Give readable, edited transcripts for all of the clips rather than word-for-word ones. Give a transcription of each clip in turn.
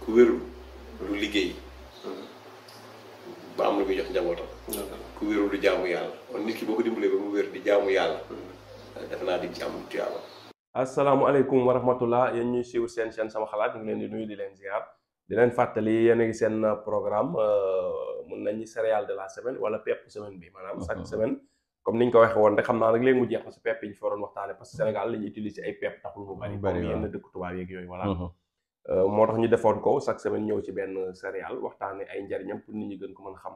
ku wérul du liggéey ba am lu muy jox njabootam. ku wérul du jaamu yàlla kon nit ki boo ko dimbalee ba mu wér di jaamu yàlla. defe naa di ci am tuyaaba. asalaamaaleykum wa rahmatullah yéen ñuy suivre seen chaîne sama xalaat ñu ngi leen di nuyu di leen ziar di leen fàttali yéen a ngi seen programme mun nañu céréale de la semaine wala pepp semaine bi maanaam chaque semaine comme ni ñu ko waxee woon rek xam naa nag léegi mu jeex na si pepp yi ñu fi waroon waxtaane parce que Sénégal li ñuy utiliser ay pepp taxul mu bari comme yenn dëkk tubaab yeeg yooyu voilà moo tax ñu defoon ko chaque semaine ñëw ci benn céréale waxtaane ay njariñam pour nit ñi gën ko mën a xam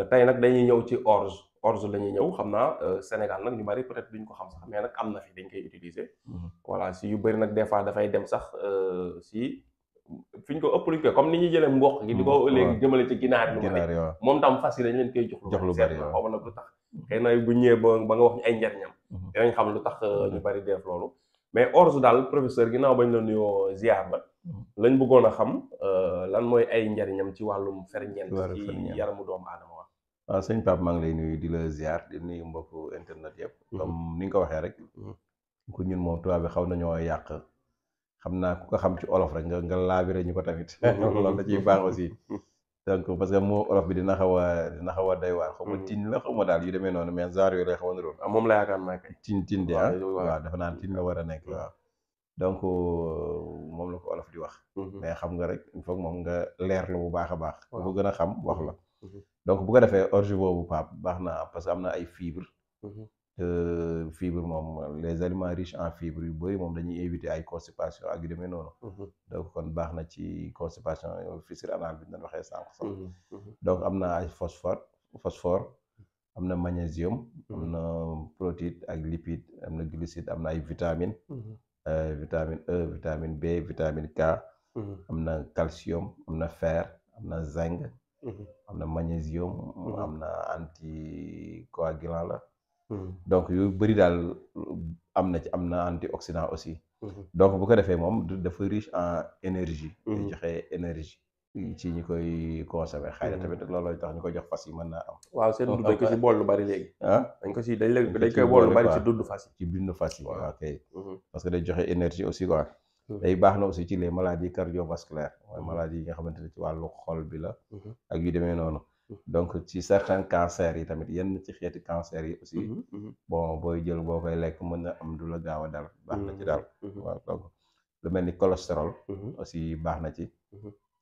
tey nag dañuy ñëw ci orge la ñuy ñëw xam naa Sénégal nag ñu bari peut-être duñ ko xam sax mais nag am na fi dañ koy utiliser voilà si yu bëri nag des fois dafay dem sax si fi ñu ko ëpp luñ koy comme ni ñuy jëlee mboq gi di ko léegi jëmale ci ginaar yi moom tam fas yi dañ leen koy jox lu bari xaw ma nag lu tax xëy na bu ñëwee ba nga wax ñu ay njariñam dinañ xam lu tax ñu bari def loolu mais orge daal professeur ginnaaw bañ la nuyoo ziar la lañ bëggoon a xam lan mooy ay njariñam ci wàllum ferñeent ci yaramu doomu aadama waaw sëñ Pape maa ngi lay nuyu di la ziar di nuyu mbokku internet yëpp comme ni nga ko waxee rek ku ñun moom tubaab bi xaw nañoo yàq xam naa ku ko xam ci olof rek nga laabire ñu ko tamit loolu da ciy baax aussi donc parce que moo olof bi dina xaw a doy waar xaw ma tin la xaw ma daal yu demee noonu mais genre yooyu lay xaw a niróo moom la yaakaar naa kay tin de waaw dafa naan tin la war a nekk waaw donc moom la ko olof di wax mais xam nga rek il faut moom nga leerlu bu baax a baax bu gën a xam wax la donc bu ko defee orge boobu Pape baax na parce que am na ay fibres fibre moom les aliments riches en fibres yu bëri moom dañuy éviter ay constipation ak yu demee noonu donc kon baax na ci constipation fissure anale bi ñu doon waxee sànq sax donc am na ay phosphore am na magnésium am na protéine ak lipide am na glucide am na ay vitamine vitamine E vitamine B vitamine K am na calcium am na fer am na zinc am na magnésium am na anticoagulant la donc yu bëri daal am na ci am na antioxydant aussi donc bu ko defee moom dafa riche en énergie di joxe énergie ci ñi koy consommer xëy na tamit looloo tax ñu koy jox fas yi mën naa am waaw seen dudd dañ ko si bool lu bari léegi dañ koy bool lu bari ci dudd fas yi ci bindu fas yi waaw kay parce que day joxe énergie aussi quoi day baax na aussi ci les maladies cardiovasculaires mooy maladies yi nga xamante ne ci wàllu xol bi la ak yu demee noonu donc ci certains cancers yi tamit yenn ci xeeti cancer yi aussi bon booy jël boo koy lekk mën na am du la gaaw a dal baax na ci daal waaw donc lu mel ni cholestérol aussi baax na ci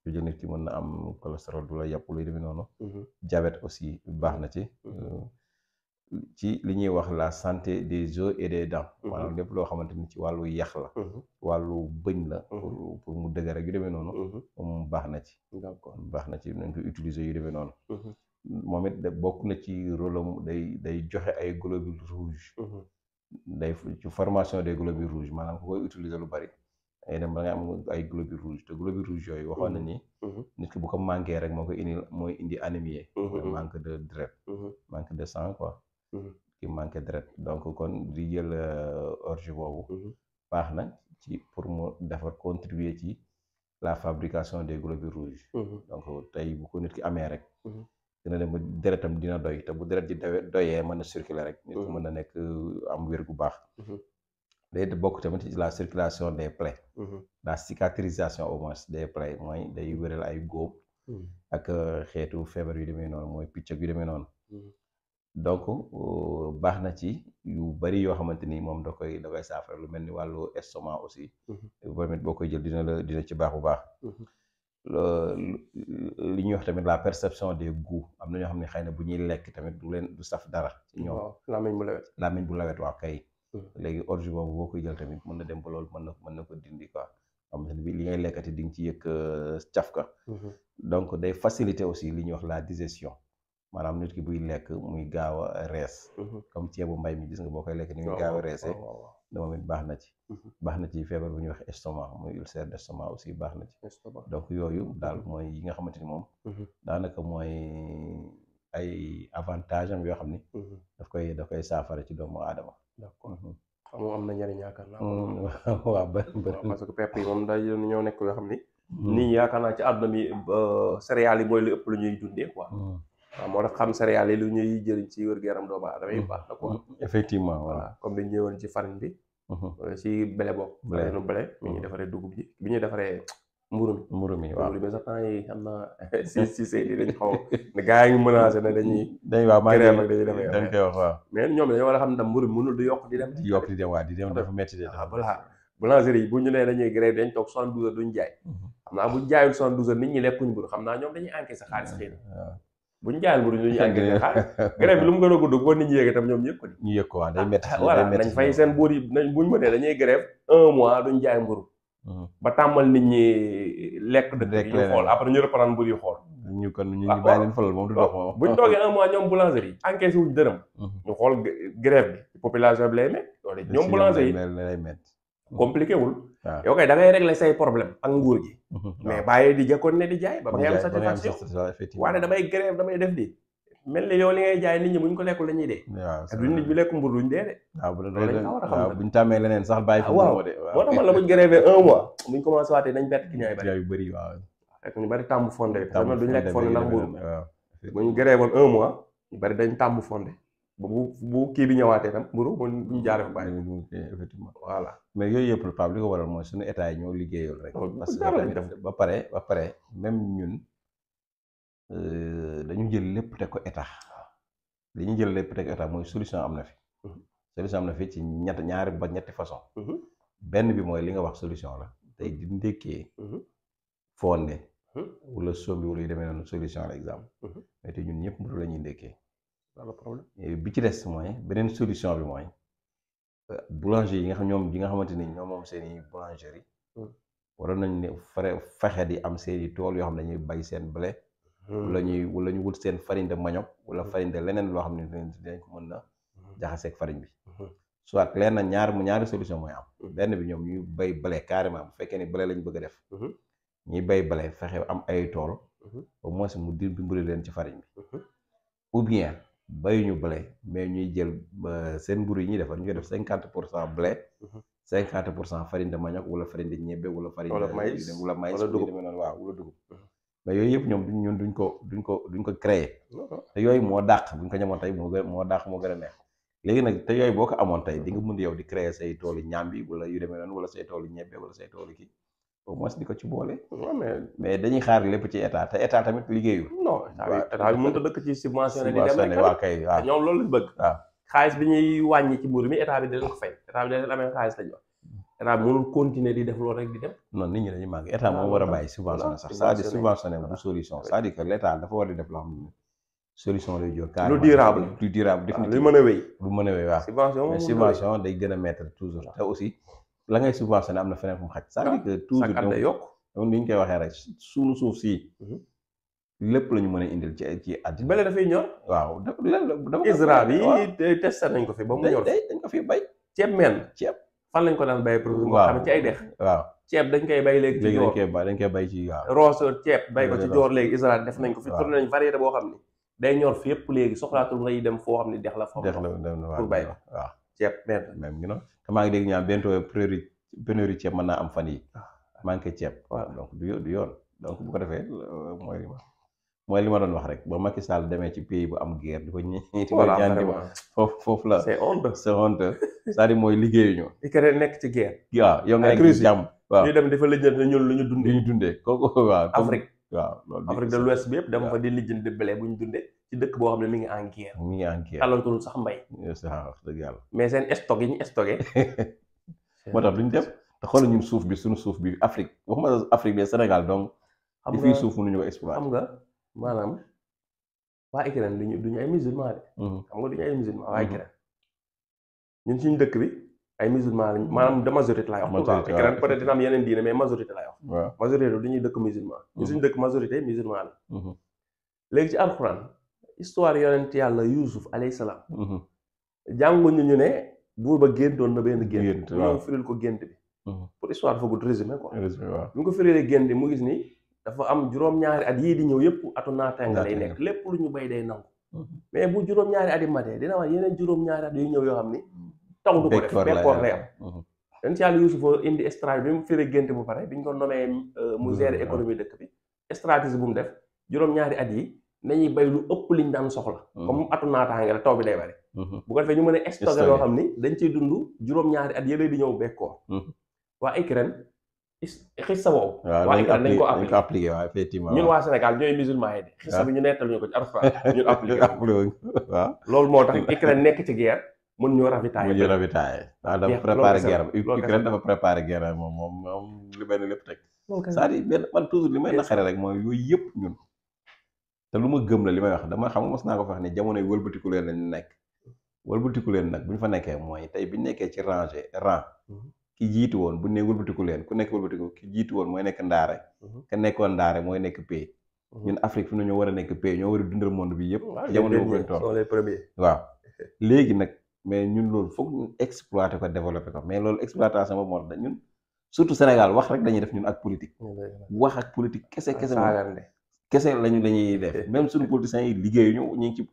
lu jël nit ki mën na am cholestérol du la yàpp luy demee noonu diabète aussi baax na ci li ñuy wax la santé des os et des dents maanaam lépp loo xamante ni ci wàllu yax la wàllu bëñ la pour mu dëgër rek yu demee noonu moom baax na ci baax na ci nañ ko utiliser yu demee noonu moom it bokk na ci rôle am day joxe ay globules rouges day ci formation des globules rouges maanaam ku koy utiliser lu bari ay dem ba nga am ay globules rouges te globules rouges yooyu waxoon na ni nit ki bu ko manqué rek mooy indi anémie manque de deret manque de sang quoi ki manqué deret donc kon di jël orge boobu baax na ci pour mu defar contribuer ci la fabrication des globules rouges donc tey bu ko nit ki amee rek dina dem ba deretam dina doy te bu deret ji doyee mën na circuler rek nit ki mën na nekk am wér gu baax day bokk tamit ci la circulation des plaies la cicatrisation au moins des plaies mooy day wéral ay góob ak xeetu feebar yu demee noonu mooy picc ak yu demee noonu donc baax na ci yu bari yoo xamante ni moom da koy saafara lu mel ni wàllu estomac aussi tamit boo koy jël dina ci baax bu baax li ñuy wax tamit la perception des goûts am na ñoo xam ne xëy na bu ñuy lekk tamit du saf dara ci ñoom làmmiñ bu lawet waaw kay léegi orge boobu boo koy jël tamit mën na dem ba loolu mën na ko dindi quoi xam ne bi li ngay lekkati di nga ci yëg cafka donc day faciliter aussi li ñuy wax la digestion maanaam nit ki buy lekk muy gaaw a rees comme ceebu mbay mi gis nga boo koy lekk ni muy gaaw a reesee moom it baax na ci feebar bu ñuy wax estomac muy ulcère d'estomac aussi baax na ci donc yooyu daal mooy yi nga xamante ni moom daanaka mooy ay avantage am yoo xam ni daf koy saafara ci doomu aadama d'accord xam nga am na njëriñ yaakaar naa waaw parce que pepp yi moom day ñoo nekk yoo xam ni nit ñi yaakaar naa ci àdduna bi céréales yi mooy lu ëpp lu ñuy dundee quoi waaw moo tax xam céréales yi lu ñuy jëriñ ci wér-gu-yaram doomu aadama yi baax na quoi effectivement voilà comme bi ñu ñëwoon ci farine bi ci blé bokk farine blé mi ñuy defaree dugub ji bi ñuy defaree mburu mi waaw. mburu mi sax temps yi xam naa si yi dañ xaw ne gars yi ngi menacé ne dañuy waaw maa grève ak dañuy def dañ koy wax waaw. mais ñoom dañoo war a xam ne mburu mi mënul di yokk di dem waaw di dem dafa métti de. waaw voilà boulangerie yi bu ñu nee dañuy grève dañ toog 72 heures duñ jaay xam naa buñ jaayul 72 heures nit ñi lekkuñ mburu xam naa ñoom dañuy encaissé xaalis xëy na buñ jaayul mburu duñu encaissé xaalis grève bi lu mu gën a gudd boo nit ñi yéeg itam ñoom ñëpp ko di ñu yëg ko waaw day métti voilà nañ fay seen buur yi buñ mënee dañuy grève 1 mois duñ jaay mburu ba tàmmal nit ñi lekk dëkk yi ñu xool après ñu reprendre mburu yi xool ñu kon ñu bàyyi leen falal moom du dox moom buñ toogee 1 mois ñoom boulangerie yi encaissé wuñ dërëm ñu xool grève bi population bi lay métti loolu ñoom boulangerie yi lay métti compliqué wul yow kay da ngay régler say problème ak nguur gi mais bàyyi di jëkkoon ne di jaay ba ngay am satisfaction waaye damay grève damay def di mel ni yow li ngay jaay nit ñi buñ ko lekkul dañuy dee ak duñ nit bi lekk mbur duñ dee de waaw buñ tàmmee leneen sax bàyyi fi waaw moo tax man la buñ grévé 1 mois buñ commencé waatee nañ bett ki ñaay yu bëri waaw fekk ñu bari tàmm fondé duñ lekk fondé ndax mburu buñ grévoon 1 mois ñu bari dañ tàmm fondé bu kii bi ñëwaatee tam mburu buñ jaaree fa bàyyi effectivement voilà mais yooyu yëpp Pape li ko waral mooy suñu état yi ñoo liggéeyul rek parce que ba pare même ñun dañu jël lépp teg ko état dañu jël lépp teg ko état mooy solution am na fi solution am na fi ci ñetti façon benn bi mooy li nga wax solution la tey di ndékkee fonde wala sombi wala yu demee noonu solution la exemple mais te ñun ñëpp mburu la ñuy ndékkee bi ci des mooy beneen solution bi mooy boulanger yi nga xam ñoom yi nga xamante ni ñoom moom seeni boulangerie waroon nañ ne fexe di am seeni tool yoo xam ne dañuy bay seen blé wala ñu wut seen farine de manioc wala farine de leneen loo xam ne dinañ ko mën na jaxaseeg farine bi soit leen na ñaari solution mooy am benn bi ñoom ñuy bay blé carrément bu fekkee ni blé lañ bëgg a def ñuy bay blé fexe am ay tool au moins mu dimbali leen ci farine bi ou bien bayuñu blé mais ñuy jël seen mburu yi ñuy defar ñu koy def 50% blé 50% farine de manioc wala farine de ñebbe wala farine de maïs wala dugub waaw wala dugub mais yooyu yëpp ñoom ñun duñ ko créer te yooyu moo dàq buñ ko ñamoon tey moo dàq moo gën a neex léegi nag te yooyu boo ko amoon tey di nga mën yow di créer say toolu ñambi wala yu demee noonu wala say toolu ñebbe wala say toolu kii au moins di ko ci boole mais dañuy xaar lépp ci état te état tamit liggéeyul non état bi mënut a dëkk ci subventionné di dem rek waaw kay waaw ñoom loolu lañ bëgg waaw xaalis bi ñuy wàññi ci mburu mi état bi dina ko fay état bi dina amee xaalis lañ wax état bi mënul continuer di def loolu rek di dem non nit ñi dañuy màgg état moom war a bàyyi subventionné sax c'est-à-dire subventionné bu solution c'est-à-dire que l'état dafa war di def loo xam ne solution lay jor carrément lu durable définitivement lu mën a wéy waaw mais subvention day gën a mettre toujours te aussi la ngay subventionné am na feneen fu mu xaj c'est-à-dire que toujours day yokk donc ni ñu koy waxee rek suñu suuf si lépp la ñu mën a indil ci àddina bële dafay ñor waaw ISRA bi testé nañ ko fi ba mu ñor dañ ko fi bay ceeb fan lañ ko daan bay pour nga xam ci ay dex waaw ceeb dañ koy bay léegi ci joor dañ koy bay ci waaw roose ceeb bay ko ci joor léegi ISRA def nañ ko fi tourné nañ variété boo xam ni day ñor fi yëpp léegi soxlaatul ngay dem foo xam ne dex la foofu pour bay ko waaw ceeb même ngi noonu te maa ngi dégg ñaan bientôt pénurie ceeb mën naa am fan yi manqué ceeb donc du yoon donc bu ko defee mooy li ma doon wax rek ba Macky Sall demee ci pays bu am guerre di ko ñaan di foofu la c'est honte c'est-à-dire mooy liggéeyuñu ikere nekk ci guerre waaw yow nga nekk ci jàmm waaw ñu dem dafa lijjanti ñun lu ñu dundee kooku waaw Afrique waaw loolu Afrique de l'Ouest bi yëpp dama fa di lijjanti blé bu ñu dundee ci dëkk boo xam ne mi ngi en guerre talatul sax mbay wax dëgg yàlla mais seen stock yi ñu stocké moo tax duñ def te xoolal ñun suuf bi suñu suuf bi Afrique waxuma Afrique de Sénégal donc di fii suuf mënuñu ko exploiter xam nga maanaam waa Ukraine duñu ay musulman de xam nga duñu ay musulman waa Ukraine ñun suñu dëkk bi ay musulman lañ maanaam de majorité laay wax Ukraine peut-être dina am yeneen diine mais majorité laay wax majorité du ñuy dëkk musulman ñun suñu dëkk majorité musulman la léegi ci alxuraan histoire yonent yàlla Yuusuf alayhi salaam jànguñu ñu ne buur ba géntoon na benn gént ñoom firil ko gént bi pour histoire dafa gudd résumé quoi bu ñu ko firilee gént bi mu gis ni dafa am juróom-ñaari at yii di ñëw yëpp atu naataanga lay nekk lépp lu ñu bay day nangu mais bu juróom-ñaari at yi matee dina wax yeneen juróom-ñaari at yu ñëw yoo xam ni taw du ko def bekkoor lay am dañ ci yàlla Yuusufa indi stratégie bi mu firee gént bu pare bi ñu ko nommé mu gérer économie dëkk bi stratégie bu mu def juróom-ñaari at yi nañuy bay lu ëpp liñ daan soxla comme atu naataanga la taw bi day bari bu ko defee ñu mën a stocké loo xam ni dañ ciy dund juróom-ñaari at yële di ñëw bekkoor waa Ukraine xissa boobu. waaw waa ICRA nañ nañ ko ko appliqué waaw effectivement. ñun waa Sénégal ñooy musulman yi de. xissa bi ñu nettal ñu ko ci Alxuraan ñun appliqué waaw. loolu moo tax ICRA nekk ci guerre mën ñoo ravitailler. mu ñu ravitailler. waaw dafa préparé guerre am Ukraine dafa préparé guerre am moom li benn lépp teg. c'est-à-dire benn man toujours li may naqare rek mooy yooyu yëpp ñun. te lu ma gëm la li may wax dama xam nga mos naa ko wax ne jamonoy wëlbatiku leen lañu nekk. wëlbatiku leen nag bu ñu fa nekkee mooy tey bi ñu nekkee ci rang ki jiitu woon bu ne wëlbatiku leen ku nekk wëlbatiku ki jiitu woon mooy nekk ndaare. ka nekkoon ndaare mooy nekk pays. ñun Afrique fi mu ne ñoo war a nekk pays ñoo war a dundal monde bi yëpp. jamono boobu lañ toll waaw léegi nag mais ñun loolu foog ñu exploiter ko développer ko mais loolu exploitation boobu moo tax ñun surtout Sénégal wax rek dañuy def ñun ak politique. wax ak politique kese kese lañuy def même suñu politiciens yi liggéeyuñu ñu ngi ci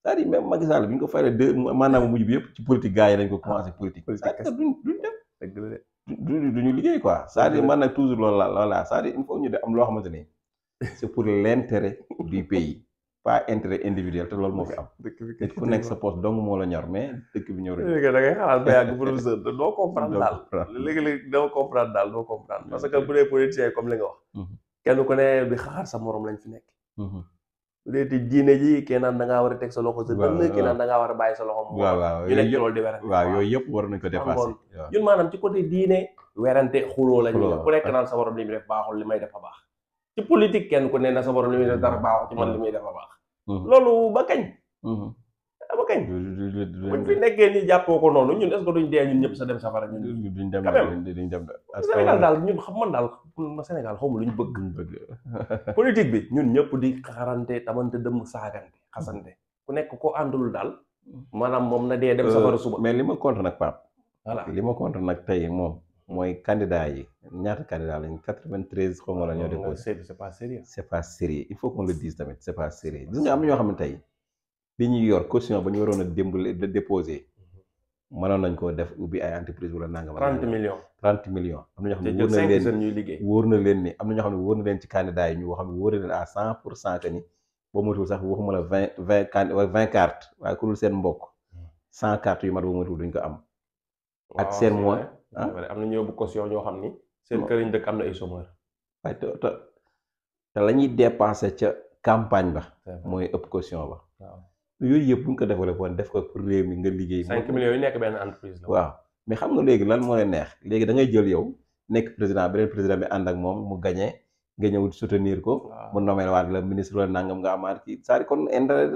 c'est-à-dire même Macky Sall bi ñu ko fayee maanaam mujj bi yëpp ci politique gars yi lañ ko commencé politique. c'est-à-dire duñu liggéey quoi c'est-à-dire man nag toujours loolu la c'est-à-dire il faut ñu de am loo xamante ni c'est pour l'intérêt du pays pas intérêt individuel te loolu moo fi am. nit ku nekk sa poste dong moo la ñor mais dëkk bi ñor. léegi da ngay xalaat ba yàgg professeur doo comprendre daal. léegi-léegi doo comprendre parce que bu dee politicien comme li nga wax. kenn ku ne bi xaar sa morom lañ fi nekk. bu dee ci diine ji kenn naan da ngaa war a teg sa loxo sa dënn kenn naan da ngaa war a bàyyi sa loxo. waaw ñu nekk loolu di werante. waaw yooyu yëpp war nañ ko dépasser. ñun maanaam ci côté diine werante xuloo la ñu ku nekk naan sa morom li muy def baaxul li may def a baax. ci politique kenn ku ne na sa morom li muy def dara baaxul ci man li muy def a baax. loolu ba kañ. ba kañ. buñ fi nekkee ni jàppoo ko noonu ñun est-ce que duñ dee ñun ñëpp sa dem safara ñun. duñ dem duñ dem Sénégal daal ñun xam man daal Sénégal xaw ma lu ñu bëgg. politique bi ñun ñëpp di xarante tamante dëmm saagante xasante ku nekk ko àndul daal maanaam moom na dee dem safara suba. mais li ma contre nag Pape. voilà li ma contre nag tey moom mooy candidat yi ñaata candidat lañ 93 xaw ma la ñoo déposé. c'est pas sérieux. c'est pas sérieux il faut qu'on le dise tamit c'est pas sérieux gis nga am na ñoo xam ne tey li ñuy yor caution ba ñu waroon a déposer mënoon nañ koo def ubbi ay entreprise wala nangam. 30 millions. 30 millions. am na ñoo xam ne wóor na leen ñuy liggéey. wóor na leen ni am na ñoo xam ne wóor na leen ci candidat yi ñu xam ne wóor na leen à 100% que ni boo moytuwul sax waxuma la 20 cartes waaye ku dul seen mbokk 100 cartes yu mat boo moytuwul duñ ko am. ak seen mois am na ñoo bu caution ñoo xam ni seen kër yi dëkk am na ay chômeur. waaye te la ñuy dépensé ca campagne ba. mooy ëpp caution ba. waaw yooyu yëpp bu ñu ko développé woon def ko pour réew mi nga liggéey. 5 millions yu nekk benn entreprise la. waaw mais xam nga léegi lan moo leen neex léegi da ngay jël yow nekk président beneen président bi ànd ak moom mu gagné nga ñëw soutenir ko. mu nommé waat la ministre la nangam nga amaat kii c'est-à-dire kon intérêt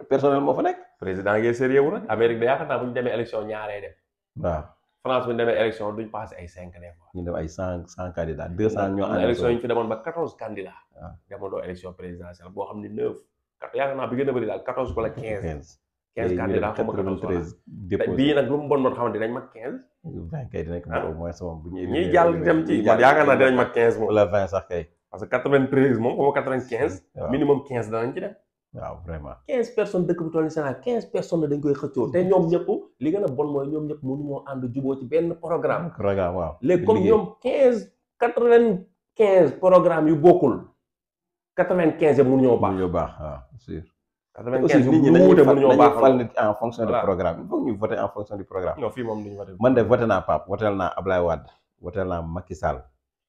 personnel moo fa nekk. président ngay sérieux wu rek. Amérique da yaakaar naa bu ñu demee élection ñaaree dem. waaw France bu ñu demee élection duñ passé ay 5 des fois. ñu dem ay 100 candidats 200 ñoo ànd. élection yi ñu fi demoon ba 14 candidats. waaw demandoo élection présidentielle boo xam ni 9. yaakaar naa bi gën a bëri daal 14 wala 15. 15 candidats xam nga 14 bii nag lu mu bon xamante dinañ mag 15. 20 kay dinañ ko au moins moom bu ñuy. ñiy jàll dem ci man yaakaar naa dinañ mag 15 moom. wala 20 sax kay. parce que 93 moom ou 95. minimum 15 danañ ci dem. waaw vraiment. 15 personnes dëkk bu toll nii Sénégal 15 personnes dañ koy xëccoo te ñoom ñëpp li gën a bon mooy ñoom ñëpp mënu moo ànd juboo ci benn programme. waaw. léegi comme ñoom 95 programme yu bokkul 95 mënu ñoo baax. mënu ñoo baax waaw sûr. 95 nit ñi dañuy fal nit en fonction du Voilà. programme il faut ñu voter en fonction du programme. non fii moom duñu voté. man de voté naa Pape voté naa Ablaye Wade voté naa Macky Sall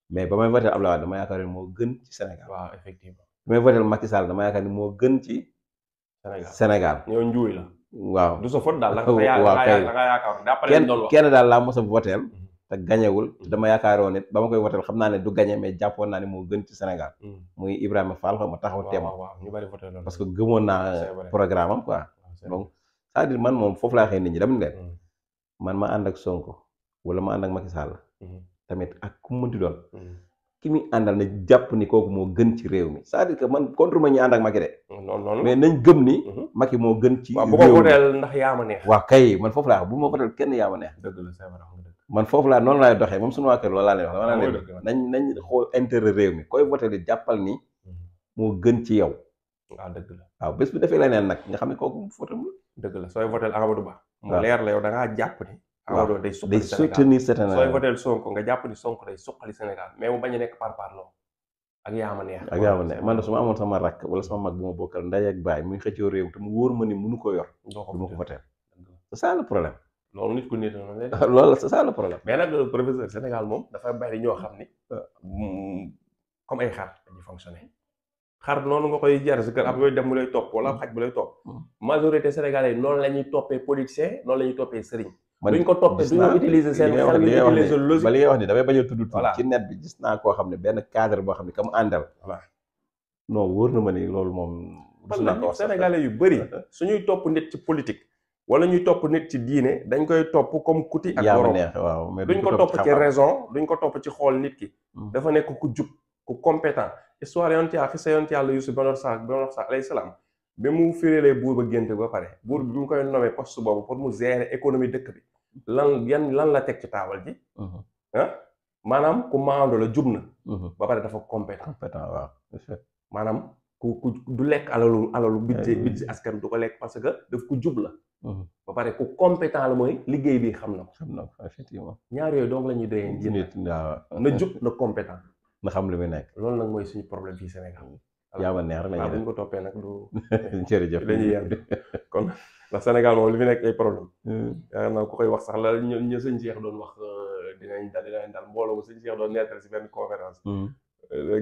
mais ba may voté Ablaye Wade dama yaakaar ne moo gën ci Sénégal. waaw effectivement. ba may voté Macky Sall dama yaakaar ne moo gën ci Sénégal. ñoo njuuy la. waaw du sa faute daal la waaw kay nga yaakaar d'après li ñu doon wax. kenn daal laa mos a voteel te gañewul te dama yaakaaroon nit ba ma koy voteel xam naa ne du gañe mais jàppoon naa ne moo gën ci Sénégal. muy Ibrahima Fall xam ma taxaw teem. waaw ñu bari voté loolu. parce que gëmoon naa programme am quoi. donc c'est-à-dire man moom foofu laa xëy nit ñi dama leen. man ma ànd ak Sonko wala ma ànd ak Macky Sall. tamit ak ku mu mënti doon. ki muy àndal na jàpp ni kooku moo gën ci réew mi c'est-à-dire que man contre ma ñi ànd ak Macky de. noonu mais nañ gëm ni. Macky moo gën ci. waaw bu ko voteel ndax yaa ma neex. waaw kay man foofu laa bu ma voteel kenn yaa ma neex. dëgg la c'est vrai xam nga dëgg. man foofu laa noonu laay doxee moom suñu waa kër loolu laa leen wax dama leen nañ xool intérêt réew mi koy voté li jàppal ni moo gën ci yow. waaw dëgg la waaw bés bu defee leneen nag nga xam ne kooku voté mu. dëgg la sooy voté Amadou Ba. mu leer la yow da ngaa jàpp ni. Amadou day soutenir Sénégal sooy voté Sonko nga jàpp ni Sonko day suqali Sénégal mais mu bañ a nekk par parloo ak yaa ma neex. ak yaa ma neex man de su ma amoon sama rakk wala sama mag bu ma bokkal ndey ak baay muy xëccoo réew te mu wóor ma ni mënu ko yor. du ma ko voté c'est ça le problème. loolu nit ku nit noonu loolu c'est ça le problème. mais nag professeur Sénégal moom dafa bari ñoo xam ni comme ay xar dañuy fonctionner xar noonu nga koy jar si kër ab yooyu dem mu lay topp wala xaj bu lay topp majorité sénégalais yi noonu la ñuy toppee politicien noonu la ñuy toppee sëriñ duñ ko toppee duñu utiliser seen xel ñu utiliser logique ba li ngay wax ni damay bañ a tudd ci net bi gis naa koo xam ne benn cadre boo xam ne comme àndal voilà non wóor na ma ni loolu moom gis naa ko sénégalais yu bëri suñuy topp nit ci politique wala ñuy topp nit ci diine dañ koy topp comme kuti ak borom waaw mais duñ ko topp ci raison duñ ko topp ci xool nit ki dafa nekk ku jub ku compétent histoire fi sa yonent yàlla Yusuf ben Orsak alayhi salaam ba mu firélee buur ba gént ba pare buur bi mu koy nommé poste boobu pour mu gérer économie dëkk bi lan la teg ci taabal ji maanaam ku maandu la jub na ba pare dafa compétent waaw maanaam ku du lekk alalu budget askan du ko lekk parce que daf ku jub la ba pare ku compétent la mooy liggéey bi xam na ko effectivement ñaar yooyu donc la ñuy doyee njiit na jub na compétent na xam li muy nekk loolu nag mooy suñu problème fii Sénégal yaa ma neex rek bu ñu ko toppee nag du jërëjëf dañuy yàgg kon ndax Sénégal moom li fi nekk ay problème yaakaar naa ku koy wax sax la ñu sëñ Cheikh doon wax dinañ dal mbooloo mu sëñ Cheikh doon nettali si benn conférence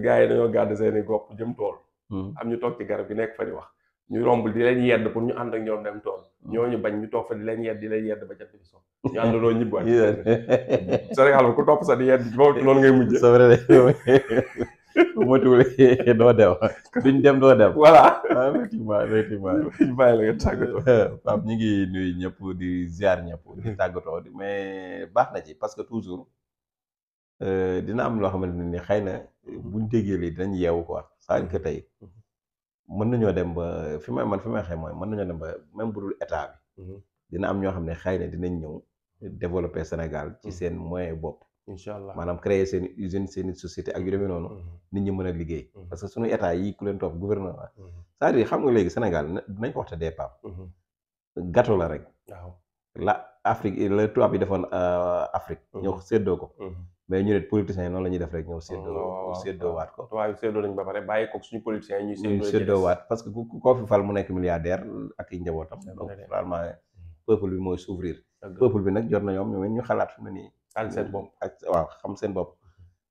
gars yi dañoo gàddu seeni gopp jëm tool am ñu toog ci garab gi nekk fa di wax ñu romb di leen yedd pour ñu ànd ak ñoom dem tool ñooñu bañ ñu toog fa di leen yedd ba jant bi so ñu àndandoo ñibbaat Sénégal ku topp sa di yedd boobu noonu ngay mujj c'est vrai bu motuwul doo dem duñ dem doo dem voilà effectivement ñu bàyyi la nga tàggatoo Pape ñu ngi nuyu ñëpp di ziar ñëpp di tàggatoo mais baax na ci parce que toujours dina am loo xamante ni xëy na buñ déggee lii dinañ yeewu quoi c'est-à-dire que tey mën nañoo dem ba fi may xëy mooy mën nañoo dem ba même bu dul état bi dina am ñoo xam ne xëy na dinañ ñëw développer Sénégal ci seen moyen bopp incha allah maanaam créer seen usine seen société ak yu demee noonu nit ñi mën a liggéey parce que suñu état yi ku leen topp gouvernement c'est-à-dire xam nga léegi Sénégal dinañ ko waxte des pap gâteau la rek waaw la Afrique la tubaab yi defoon Afrique ñëw séddoo ko mais ñu ne politiciens yi noonu la ñuy def rek ñëw séddoo waat ko waaw séddoo nañ ba pare bàyyi ko suñu politiciens yi ñuy séddoo waat parce que ku koo fi fal mu nekk milliardaire ak i njabootam donc vraiment peuple bi mooy s'ouvrir peuple bi nag jot na ñoom ñu xalaat fi mu ne nii xam seen bopp ak waaw xam seen bopp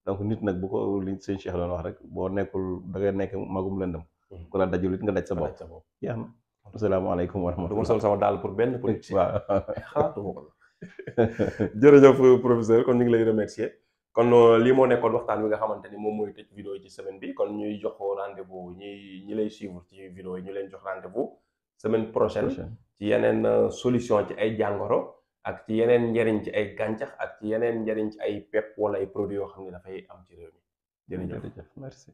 donc nit nag bu ko li sëñ Cheikh doon wax rek boo nekkul da ngay nekk magum lëndëm ku la dajul it nga daj sa bopp jeex na asalaamaaleykum wa rahmatulah. du ma sol sama daal pour benn politique waaw xalaatuma ko jërëjëf professeur kon ñu ngi lay remercier kon lii moo nekkoon waxtaan bi nga xamante ni moom mooy tëj vidéo yi ci semaine bi kon ñuy jox rendez-vous ñi lay suivre ci vidéo yi ñu leen jox rendez-vous semaine prochaine ci yeneen solution ci ay jàngoro ak ci yeneen njëriñ ci ay gàncax ak ci yeneen njëriñ ci ay pepp wala ay produits yoo xam ne dafay am ci réew mi jërëjëf merci